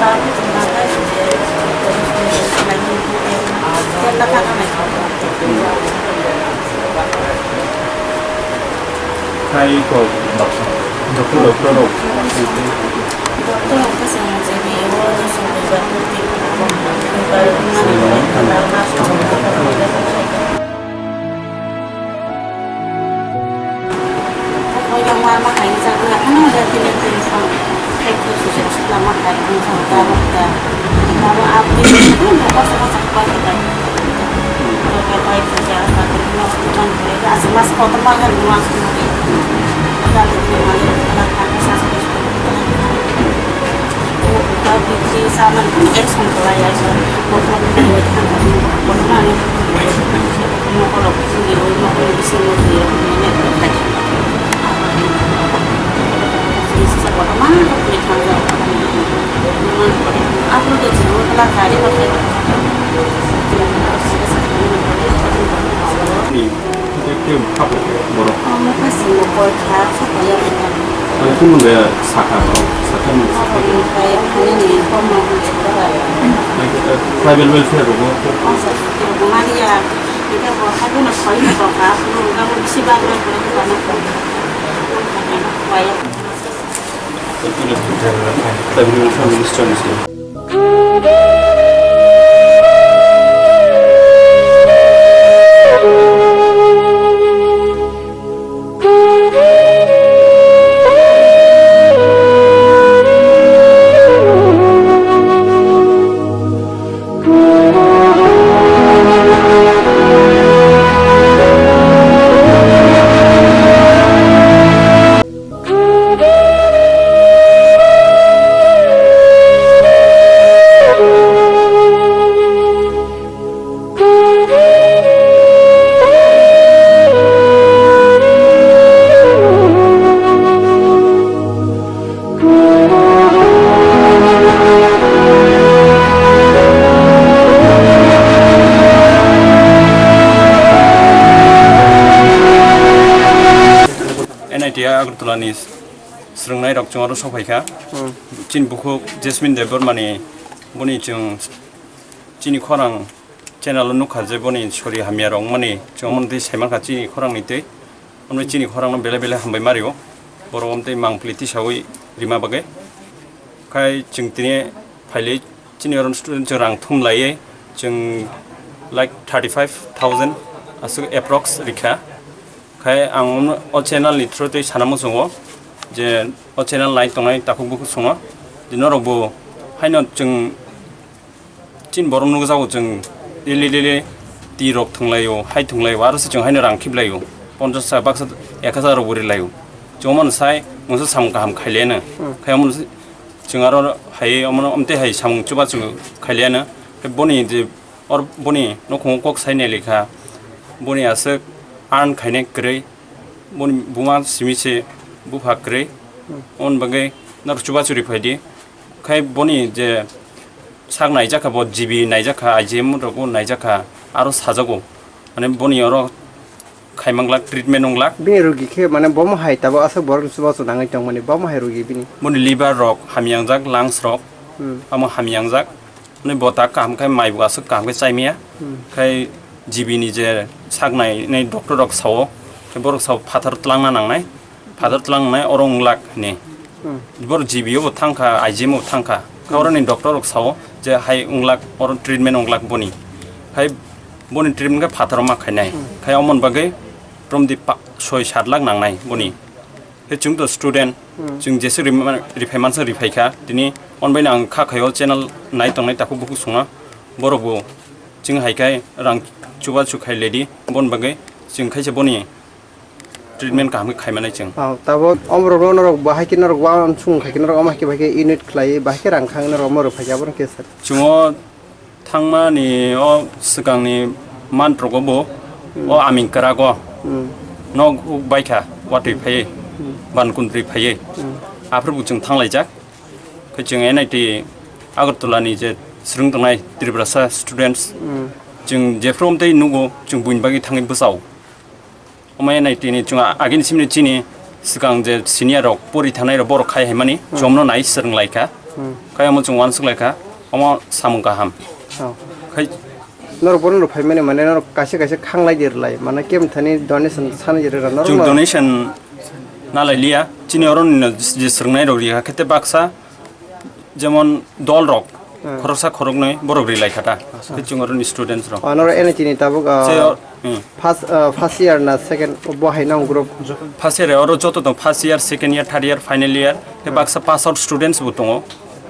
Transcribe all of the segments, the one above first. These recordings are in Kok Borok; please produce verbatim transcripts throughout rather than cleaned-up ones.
Khai ko doctor, doctor rok. Ni, itu, itu apa, borok? Omo kasing mo koi kha, sa koi ya. Ani kumun de saka, saka ni. Omo ni kai, ani ni, komo ni, komo ni. Tribal welfare rogo. Omo sa, komo ni ya. Ita bo, sa kono koi na ko kha, kono ga mo bisi ba na ko na ko. Koi ya. Tribal welfare minister ni. N I T Agartala ni swrwngnairok chwng aro sokphaikha. Hmm. Chini bukhuk Jasmine Debbarmani boni chwng chini khorang channel o nukha je boni sori hamya rok wngmani chwng omo twi saimankha chini khorang ni twi. Omo chini khorang no belai belai hambai mario. Borok omo twi mangpili tisawi rima bagwi. Khai chwng tini phailwi chini oro student chwng rang thum laiwi chwng like thirty five thousand aswk approx rikha. Khai ang o channel ni through twi sana muchungo je o channel nai tongnai takhuk bukhuk songo je norok bo haino chwng chini borok nukjago chwng daily daily twi rok thwnglaio, hai thwnglaio, aro se chwng haino rang khiplaio, ponchash taka, baksa ek hazar rok bo rilaio. Chwng omono sai mungsa samung kaham khailiano. Hmm. Khai omono se chwng aro hai omono omtwi hai samung chubachu khailiano. Khai boni je or boni nukhungo kok sai nailikha, boni aswk earn khainai kwrwi, boni buma simi se bupha kwrwi, hmm, on bagwi norok chubachu riphaidi. Khai boni je sak naijakha, bo G B naijakha, I G M rok bo naijakha, aro sajago. Mane boni oro khaimanglak, treatment wnglak. Bini rogi khe mane bomo hai tabuk aswk borok ni chubachu nangwi tongmani, bomo hai rogi bini. Boni liver rok hamyangjak, lungs rok, hmm, amo hamyangjak. Boni bo tak kaham khai mai bo aswk kaham khe chaimaya. Hmm. Khai G B ni je sak nai, nai doctor rok sao, khe borok sao phatar tlangna nangnai. Phatar tlangnai oro wnglak hwnwi. Hmm. Borok G B o bo thangkha, I G M o bo thangkha. Kha oroni doctor rok sao je hai wnglak, oro treatment wnglak boni. Hai boni treatment khe phataro ma khainai. Hmm. Khai omoni bagwi romdi pa-, soi sat lakh nangnai boni. He chwng to student, hmm, chwng jeswk rima-, riphai mansa riphaikha. Tini on baino ang kha khaio channel nai tongnai takhuk bukhuk songno. Borok bo chwng hai khai rang chubachu khai ledi, boni bagwi chwng khaisa boni treatment kaham khe khaimanai chwng. Oh, tabuk omorokno norok bahai khe norok uansukmung khai khe norok omo hai khe bahai khe unit khlaiwi bahai khe rang khang norok omo rwphai khe abono khe sir. Chwng o thangmani o swkangni month rogo bo, hmm, o aming kwrago, hmm, nok uk baikha watwi phaiwi, hmm, ban kundri phaiwi. Hmm. Aphuru bo chwng thanglaijak. Khe chwng N I T Agartala ni je swrwng tongnai Tiprasa students, hmm, chwng jephru omtwi nugo chwng buini bagwi thangwi bwsao. Omo N I T ni chwng a-, agini simni chini swkang je senior rok pori thangnai rok borok khai hai mani, hmm, chwngno nai swrwng lai kha. Hmm. Khe omo chwng uansuk lai kha, omo samung kaham. Oh. Khai norok bono rw phaimani, mane norok kaisa kaisa khanglai di rwlai, mane kebo thani donation sanai di rwla norok chwng no. Donation nalai liya, chini oro nino je swrwngnai rok ri kha, khe te baksa jemon dol rok, hmm, khoroksa khoroknwi borok ri lai kha ta. Acha. Khe chwng oro ni students rok. Oh, norok ene chini tabuk, ah, se o-, hmm. First, ah, first year na second bo hai nang group? First year oro joto tong, first year, second year, third year, final year, khe, hmm, baksa pass out students bo tongo.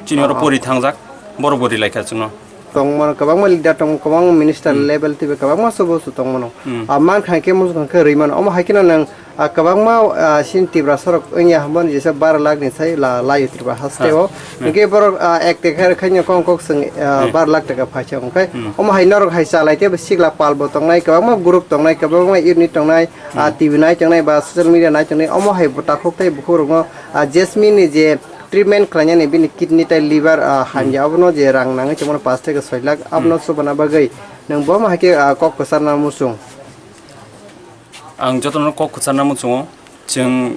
Chini oro, oh, oh, pori thangjak, borok bo ri lai kha chwngno. Tongmano kwbangma leader tongo, kwbangma minister, hmm, level tei kwbangma sobo se tongmano. Hmm. Ah, man kha khe, muchung kha khe rwi mano. Omo hai kheno nang, ah, kwbangma, ah, chini Tiprasa rok wngya hwnba ni jesa bar lakh ni sai la-, laio Tripura haste o. Ha. Hmm. Hwnkhe borok, ah, ek tekha khaino kong kok chwng, ah, hmm, bar lakh taka phaisa hwnkhe. Hmm. Omo hai norok hai chalai tei bo sikla pal bo tongnai, kwbangma group tongnai, kwbangma unit tongnai, ah, hmm, T V nai tongnai ba social media nai tongnai. Omo hai bo takhuk tei bukhuk rokno, ah, Jasmine ni je treatment khlainani bini kidney tei liver, ah, hmm, hamya, abono je rang nangwi tongmani pash theke soi lakh, abono, hmm, chubana bagwi nwng bo ma hai khe, ah, kok kwcharna muchung? Ang jotono kok kwcharna muchungo, chwng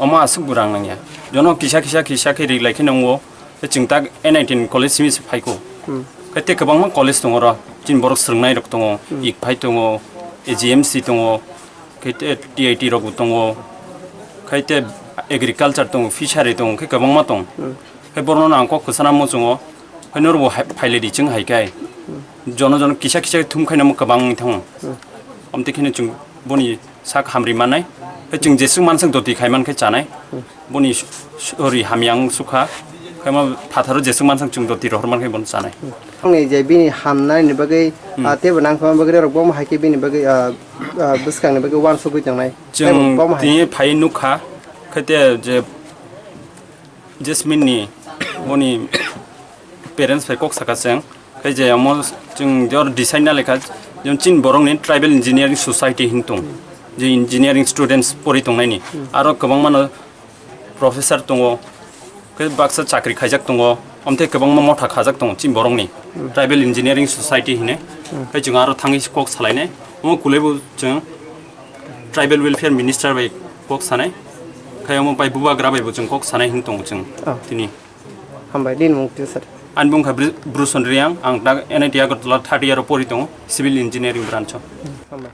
omo aswk bo rang nangya. Jono kisa kisa kisa khe ri lai khe nwngo, tei chwng tak N I T ni college simi se phai kho. Hmm. Khe tei kwbangma college tongo oro, chini borok swrwngnai rok tongo, hmm, ICFAI tongo, A G M C tongo, khe te T I T rok bo tongo, khe te agriculture tongo, fishery tongo, khe kwbangma tong. Hmm. Khe borokno ang kok kwchana muchungo, khe norokbo hai, phailai di chwng hai khe. Hmm. Jono jono kisa kisa thum khaina mo kwbang wngwi thango. Hmm. Amtwi kheno chwng boni sak hamri mannai. Khe chwng jeswk manswk doti khai man khe chanai. Hmm. Boni s-, sori hamya wng sukha. Khe ma phatharo jeswk manswk chwng doti rohor man khe bono chanai. Hmm. Ani je bini hamnani bagwi, hmm, ah, teibo nangkukma bagwi norok bomo hai khe bini bagwi, ah, ah, bwskangni bagwi uansugwi tongnai. Chwng teibo bomo hai tini phai nukha, khe te je Jasmine ni boni parents bai kok saka chwng, khe je omo chwng jor decide na lekha, jemon chini borok ni tribal engineering society hin tong, je engineering students pori tongnai ni, aro kwbangma no professor tongo, khe baksa chakri khaijak tongo, omthe kwbangma motha khajak tongo chini borokni, hmm, tribal engineering society hine. Hmm. Khe chwng aro thangwi kok salainai, omo kulaibo chwng tribal welfare minister bai kok sanai, khe omo bai bubagra bai bo chwng kok sanai hin tongo chwng, oh, tini. Hambai, nini mung twi sir. Ani mung kha Bru-, Bruson Reang, ang dak N I T Agartala third year o pori tongo, civil engineering branch o. Hmm, hambai.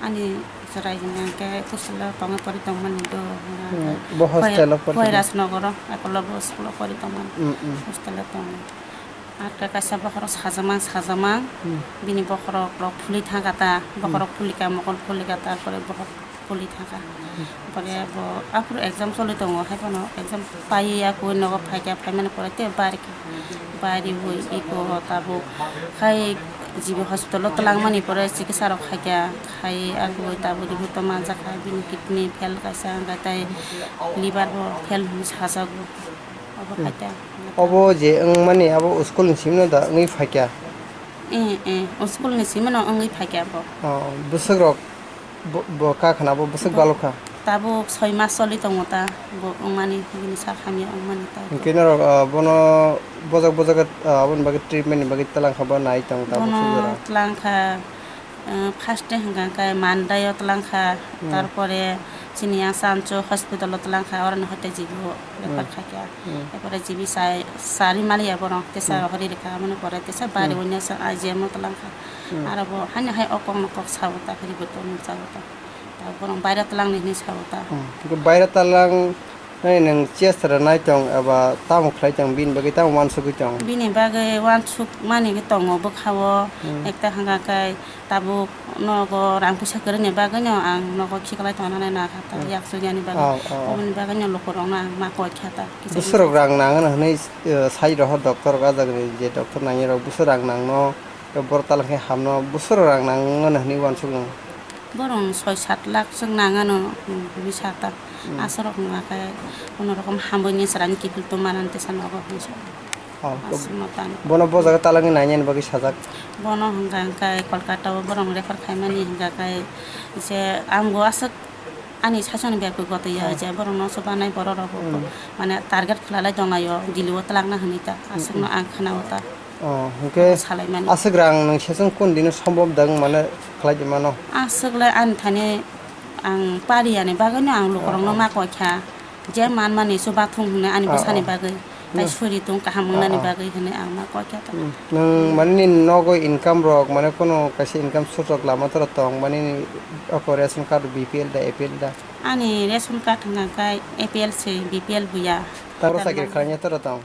Ani chwrai hwnka hwnkhe hostel o tongwi pori tongmani do, hwnka hwnkhe Hmm, bo hostel o pori tongmani. Koirasnogoro Apollo school o pori tongmani. Hmm, hmm. Hostel o tongmani. Ar khe kaisa bokhorok sajama, sajama, Hmm. bini bokhorok rok phuli thangkha ta, Hmm. bokhorok phulika, mokol phulika, tarpore bokhorok Poli thangkha. Pore bo aphuru exam choli tongo, hai phano exam pai ya koi nogo phaikha, phaimani pore tei bari kha. Bari bo iko tabuk khai G B hospital o twlangmani pore chikitsa rok khaikha. Khai a koi tabuk ribu to manjakha, bini kidney fail kaisa, hwnkhai tei liver bo fail hwnwi sajago. Obo Hmm. khaikha. Obo je wngmani abo school ni simi no da wngwi phaikha? Eh, eh, school ni simi no wngwi phaikha bo. Oh, bwswk rok Bo, bo kha khna bo bwswk Bo balok kha? Tabuk soi mas choli tongo ta, bo wngmani, bini sak hamya wngmani ta. Hwnkhe norok, ah, bono bojak bojak, ah, aboni bagwi treatment ni bagwi twlang kha, bo nai tong tabuk Bono sujora. Twlang kha, ah, first day hwnkha khe Mandai o twlang kha, Hmm. tarpore chini yang Sancho hospital o twlang kha, oroni hoite jibo refer Hmm. khaikha. Hmm. Erpore jibi sai sari maliya borok tesa Hmm. hori rikha, aboni pore tesa bari Hmm. onya sa I G M o twlang kha. Hmm. Aro bo hani hai o kok no kok sao ta, khe bo to nukjago ta. Ta borok baira twlang ni hinwi sao ta. Hmm. Bo baira twlang nai nwng chesra nai tong eba tamo khlai tong, bini bagwi tamo uansugwi tong? Bini bagwi uansuk mani khe tongo bwkha o Hmm. ekta hwnka khe tabuk nogo rang puisa kwrwini bagwi no ang nogo khiklai tongna nai nakha ta Hmm. yak sugya ni bagwi. Oh, oh, oh. Oboni bagwi no lukurok no ang ma koi kha ta. Kisa Bwswk rok kisa. Rang nang hwnwi, eh, sai rw doctor rok, ah jaga ni je doctor nai rok bwswk rang nang no. Tei borok talai khe hamno bwswk rang nang hwnwi uansuk nang? Borok soi sat lakh swk nang ano, hmm, hwnwi sa ta. Hmm. Aswk rok wngkha khe kono rokom hambai ni chwrai ni kiphil tong mani tesa nogo hwnwi sa. Oh, to Aswk no tani. Bono bo jaga talangwi nainani bagwi sajak? Bono hwnka hwnkhe Kolkata o borok refer khaimani hwnka khe je ang bo aswk Ani saichung ni bag bo gotwi ya, Oh. je borok no chubanai borok rok bo Hmm. mane target khlai lai tong laio, Delhi o twlangna hwnwi ta, Hmm, aswk no hmm. ang khna o ta. Oh, hwnkhe Salai mani. Aswk rang nwng saichung kun dino sombom dang mane khlai di mano? Aswk le ani thani ang pari yani bagwi no ang lukurok no Oh, oh. ma koi kha, je man mani chuba thung hwnwi ani Oh, bwsani oh. bagwi. Tai Hmm. suri tong kaham wngnani Ah, ah. bagwi hwnwi ang ma koi kha ta. Hmm. Nwng mane nini nogo income rok mane kono kaisa income source rok lama tora tong mane nini oko ration card B P L da A P L da? Ani ration card hwnka khe A P L se B P L buya. Tamo Tar chakri mani. Khaina tora tong?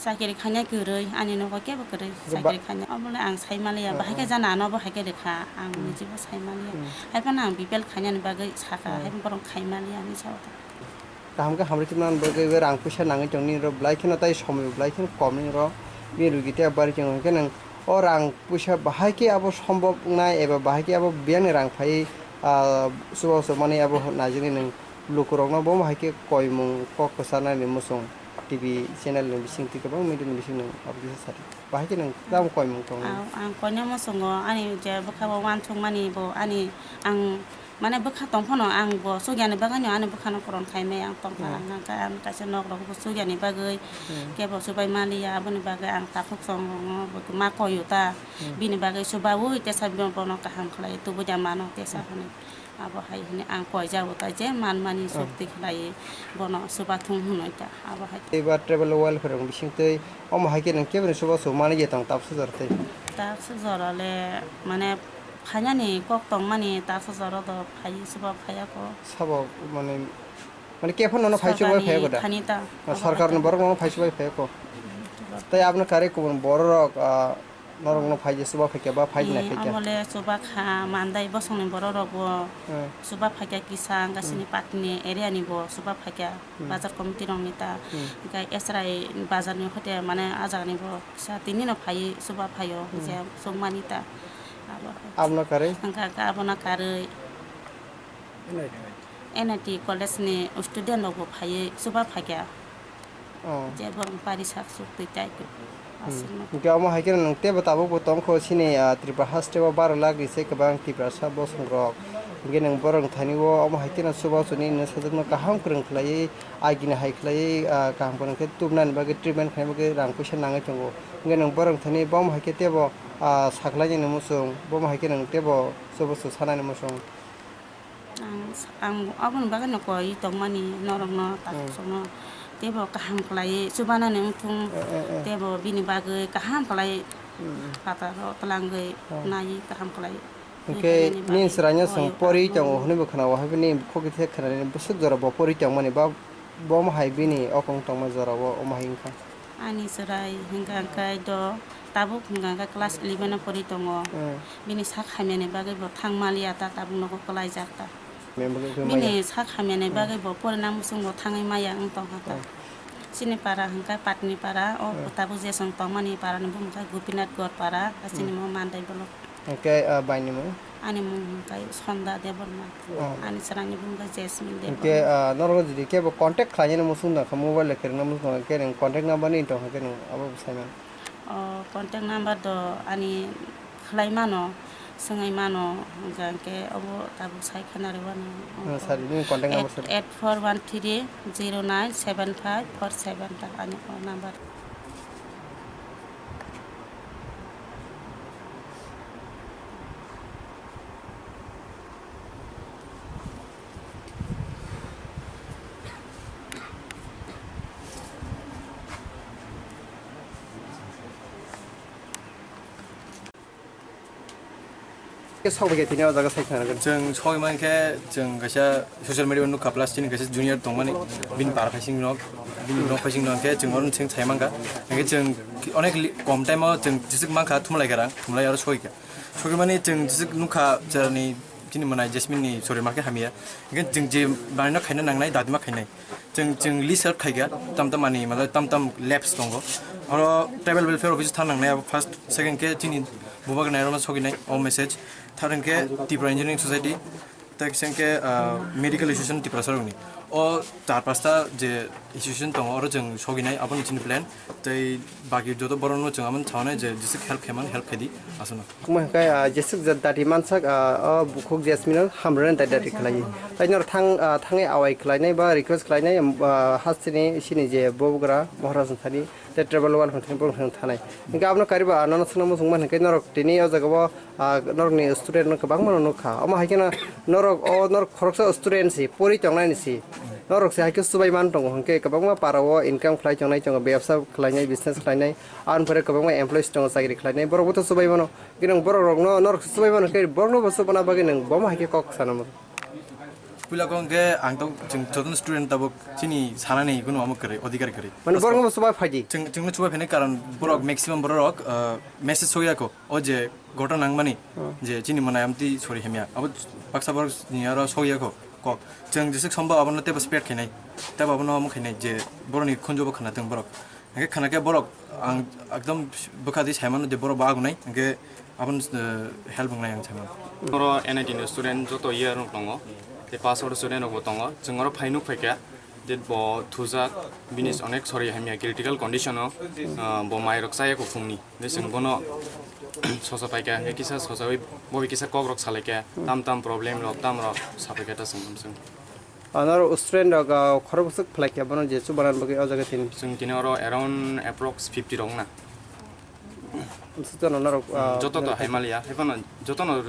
Chakri khaina kwrwi, ani nogo kebo kwrwi. Ba- Chakri khaina. Obole ang sai maliya, Ah, bahai khe ah. jana ano bo hai khe rikha, ang Hmm. nijibo sai maliya. Hmm. Hai phano ang B P L khainani bagwi sakha, Hmm. hai borok khai maliya hinwi sao ta. Kaham khe hamrwkhe mani bagwi rang puisa nangwi tong nini rok belai kheno tei somoi bo belai kheno kom nini rok bini rugi tei bari tong hwnkhe nwng o rang puisa bahai khe abo sombok wngnai eba bahai khe abo biyangni rang phaiwi, ah, chubachu mani abo naijaknai nwng lukurokno bo hai khe koimung kok kwcharnani muchung T V channel ni bising tei kwbang media ni bising nwng abo kisa sadi bahai khe nwng tamo koimung tongnai? Ang, ang koina muchungo ani je bwkha bo uansukmani bo ani ang Mane bwkha tong phano ang bo chugyani bagwi no ani bwkhano poron khai maya ang tong kha. Hmm. Ang hwnka khe ang kaisa nok rok bo chugyani bagwi Hmm. kebo chubai maliya, aboni bagwi ang takhuk chong rok no bo ma koyo ta. Hmm. Bini bagwi chubaui tesa bono kaham khlai tubui da mano tesa Hmm. hwnwi. Abo hai hwnwi ang koi jago ta je man mani Oh. sukti khlai bono chuba thung hwnwi ta abo hai. Eba tribal welfare rok bising twi omo hai khe nwng keboni chuba chu mani je tong tabuk sujor twi? Tabuk sujor le mane Phainani kok tongmani ta sujaro do phai chuba phaiya ko. Sabo mane, mane khe phano no phai chubai Sorkarni phaiya ko da? Thani ta. Ah, abo sorkarni hai borok no phai chubai phaiya ko. Hmm. Tei aboni kare kubun borok rok, ah, norok no phai je chuba phaikya ba phai Eh, na khaikya? Amole chuba kha mandai bosongni borok rok bo Hmm. chuba phaikya kisa ang Hmm. gasini patni area ni bo chuba phaikya Hmm. bazar committee rok ni ta Hmm. hingkai Esrai bazar ni hote mane ah jaga ni bo kisa tini no phai chuba phaio Hmm. je chukmani ta. Abo. Abono karwi? Hwnka khe abono karwi N I T college ni student rok bo phaiwi chuba phaikha. Oh. Je borok pari sak suk twi tai khe. Hmm. Aswkno. Hwnkhe omo hai kheno nwng teibo tabuk bo tongkho chini, ah, Tripura haste o baro lakh ni se kwbang Tiprasa bosong rok. Hwnkhe nwng borok thani o omo hai kheno chuba chuni nwng sajwkno kaham kwrwng khlaiwi agini hai khlaiwi, ah, kaham kwrwng khe tubunani bagwi treatment khlaina bagwi rang puisa nangwi tongo. Hwnkhe nwng borok thani bo omo hai khe teibo ah, sakhlainani muchung, bomo hai khe nwng teibo chubachu sanani muchung. Ang, ang aboni bagwino koi tongmani norokno, hmm, takhukno teibo kaham khlaiwi chubanani wngthung, eh, eh, eh, teibo bini bagwi kaham khlai, hmm, hmm, phataro twlangwi, oh, naiwi kaham khlai. Hwnkhe nini chwraino chwng porwi tongo hwnwi bo khwnao, hai bini khukithe khwnani bwswk jora bo porwi tongmani ba bomo hai bini okong tongma jorao omo hai wngkha. Ani chwrai hwnkha hwnkhe do tabuk hwnkha hwnkhe class eleven o pori tongo. Hmm. Bini sak hamyani bagwi bo thang maliya ta, tabuk nogo kwlaijak ta. Bini sak hamyani bagwi bo porina muchungo thangwi maya wng tongkha ta. Oh. Chini para hwnkhe Patni para, o tabuk je chwng tongmani parani bumung khe Gopinath Gor para, chini mo Mandai block. Hwnkhe, ah, baini mung? Ani mung hwnkhe Sonda Debbarma. Oh. Ani chwraini bumung khe Jasmine Debbarma. Hwnkhe, ah, norok jodi kebo contact khlainani muchung tongkha, mobile bai kwrwngna muchung tongkha, hwnkhe nwng contact number ni tongkha khe nwng abo bo saiman. O contact number do ani khlai mano, swngwi mano, hwnkha hwnkhe obo tabuk sai khwna rwmani. Hmm, sir, nini contact number, sir. Eight four one three zero nine seven five four seven ta ani o number. Khe sok bai khe tini o jaga sai khna rwgwk. Chwng sogwi mankhe chwng kaisa social media o nukha, plus chini kaisa junior tongmani, bini para phaising nok, bini nok phaising nok khe chwng oro chwng sai mankha. Hwnkhe chwng onek li-, kom time o chwng jisik mankha, thumlai kha rang, thumlai aro sogwi kha. Sogwi mani chwng jisik nukha, chwrani chini mwnai Jasmine ni sori ma khe hamya. Hwnkhe chwng je manwi no khaina nangnai, dadima khainai. Chwng, chwng list out khaikha, tam tam manwi, matlab, tam tam labs tongo. Oro tribal welfare office thang nangnai abo first, second khe chini bubagra nairokno soginai o message, third hwnkhe Tripura Engineering Society, tei kisa hwnkhe, ah, medical institution Tiprasa rokni. O char pasta je institution tongo, oro chwng soginai, aboni chini plan. Tei baki joto borokno chwng aboni thaonai je jeswk help khaimani, help khaidi, aswkno. Omo hwnkhe, ah, jeswk je dati mansak, ah, o bukhuk Jasmine-no hamrwknani dati dati khlaiwi. Tei norok thang, ah, thangwi awai khlainai ba request khlainai, ah, hasteni sini je bubagra Maharaj thani tei tribal welfare thani borok thang thanai. Hwnkhe abono kariba, ah, nono swngna muchung man hwnkhe norok tini o jaga o, ah, norokni student no kwbangma no nukha. Omo hai kheno norok o, norok khoroksa student si, pori tongnani si. Norok se hai khe chubai man tongo, hwnkhe kwbangma para o income khlai tongnai tongo, bebsa khlainai, business khlainai, aboni pore kwbangma employees tongo, chakri khlainai, borok bo to chubai mano. Hwnkhe nwng borok rokno, norok se chubai mano, hwnkhe borokno bo chubana bagwi nwng bomo hai khe kok sana mano. Puila kok hwnkhe ang to chwng jotono student tabuk chini sanani kunu omo kwrwi, odhikar kwrwi. Mane borokno bo chubai phaidi. Chwng, chwngno chubai phainai karon borok maximum borok rok, ah, message sogya kho, o je ghotona nangmani, hmm, je chini mwnai amtwi sori hamya. Abo baksa borok ni aro sogya kho kok. Chwng jeswk sombo abono teibo spread khainai, teibo abono omo khainai je borokni khunjugo khwnathwng borok. Hwnkhe khwnakhe borok ang ekdom bwkha di saimano je borok bo agonai, hwnkhe aboni, eh, help wngnai ang saimano. Oro N I T ni student joto year rok tongo, tei pass out student rok bo tongo. Chwng oro phai nuk phaikha je bo thujak, bini onek sori hamya, critical condition o, ah, bo mai rok chaya kho phungni. Tei chwng bono sosa paikha, hwnkhe kisa sosawi bo bai kisa kok rok salaikha, tam tam problem rok, tam rok sapaikha ta chwng, chwng. Ano student rok, ah, khorok bwswk phlai kha bono je chubanan bagwi o jaga tini. Chwng tini oro around approx fifty rok wngna. Jotono norok, ah, joto to hai maliya, hai phano jotono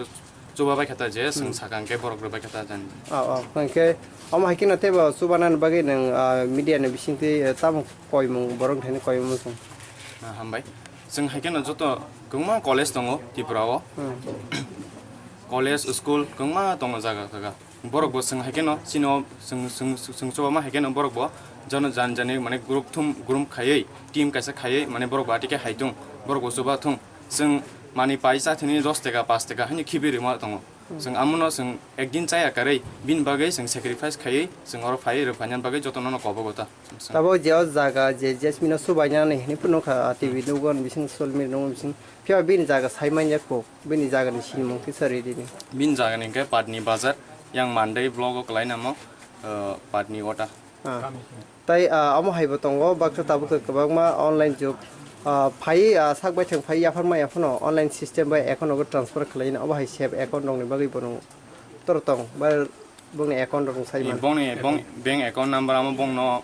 chuba bai kha ta je, chwng sakang khe borok rwbai kha ta jani. Oh, oh, hwnkhe omo hai kheno teibo chubanani bagwi nwng, ah, media ni bisingtwi, eh, tamo koimung, borok thani koimung chwng. Ah, hambai. Chwng hai kheno joto kwbangma college tongo Tripura o. Hmm. College, school kwbangma tongo jaga jaga. Borok bo chwng hai kheno chini o chwng, chwng, chwng chuba ma hai kheno borok bo jono jan jani mane group thum, group khaiwi, team kaisa khaiwi mane borok bo atike hai thung, borok bo chuba thung. Chwng mani pai cha thini dos taka, paanch taka haino khibi rwma tongo. Chwng amono chwng ekdin chaya karwi bini bagwi chwng sacrifice khaiwi chwng oro phaiwi rwphaina bagwi jotono no kobogo ta. Tabuk je o jaga je Jasmine no subainani hinwi phunukha, ah, T V nugo bising, social media nugo bising. Phiya bini jaga sai manya kho, bini jaga ni sinimung kisa ridi ni. Bini jaga ni hwnkhe Patni Bazar, yang Mandai block o kwlai namo, ah, Patni Ota. Ah. Tai, ah, omo hai bo tongo, baksa tabuk khe kwbangma online jug. Ah, phai, ah, sak baithang phai yapharma yaphano online system bai account rogo transfer khlaina, obo hai save account rokni bagwi bono tor tong, ba bongni account rok sai man. Bongni, bong, bank account number amo bongno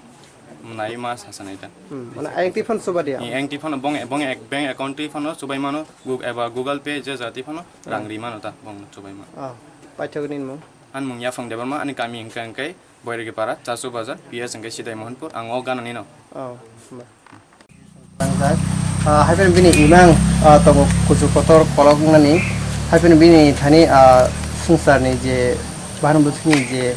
nai ma sasa nai ta. Hmm, mane ayang twi phano chuba dia? Ni ayang twi phano bong, bong ek, bank account twi phano chubai mano, Gug-, eba Google Pay je jati phano rang ri mano ta, bongno chubai mano. Ah, paithak ni mung? An mung Yaphang Debbarma, ani kami hwnkhe hwnkhe Boirigi Para, Chasu Bazar, P S hwnkhe Sidai Mohanpur, ang o gana nino. Oh, ba. Langjak. Ah, hai phano bini imang, ah, tongo kuchuk kotor kolok wngnani. Hai phano bini thani, ah, swngcharni je bahan bwthwkni je